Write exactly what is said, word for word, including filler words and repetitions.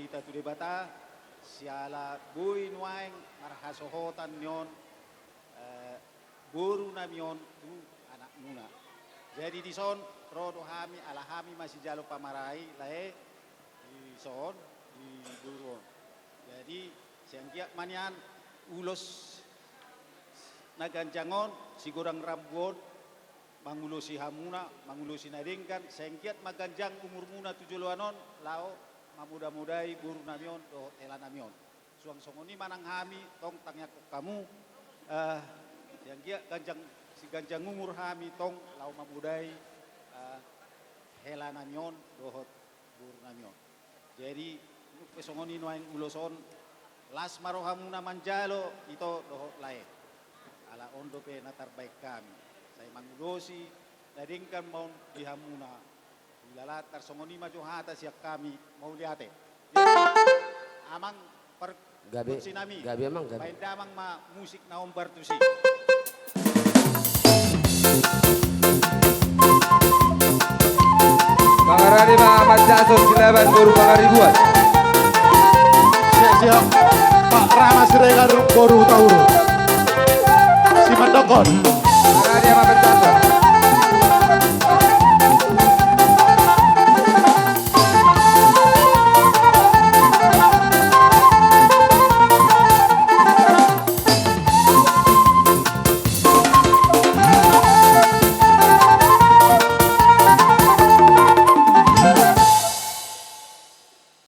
Hita tu Debata, siala boi nuaeng marhasohotan ni on, eh, boru nami on tu anakmuna. Jadi dison, ro do hami, ala hami masijalo pamarai, lae, dison, di boru on. Jadi, sai anggiat ma nian ulos na ganjang on, sigodang rambu on, mangulosi hamuna, mangulosi na denggan, sai anggiat ma ganjang umurmuna tu joloan on, laho mamodamodai boru nami on, dohot hela nami on. Suang songon i ma nang hami, tong tangiangkon hamu, eh, sai anggiat ganjang, siganjang umur hami, tong laho mamodai, eh, hela nami on, dohot boru nami on. Jadi, nunga pe songon i nuaeng ulos on, las ma rohamuna manjalo ito dohot lae. Ala on dope na tarbaen hami. Sai mangulosi na denggan ma on di hamuna. Hulala tarsongon i ma jo hata sian hami, mauliate. Jadi, amang par- Gabe, Kunci nami. Gabe, amang, gabe. Baen damang ma musik na hombar tusi. Mangarani ma Amang Jason Silaban boru Pangaribuan. Siap, siap. Pak Rama Siregar boru Taur. Simandokon.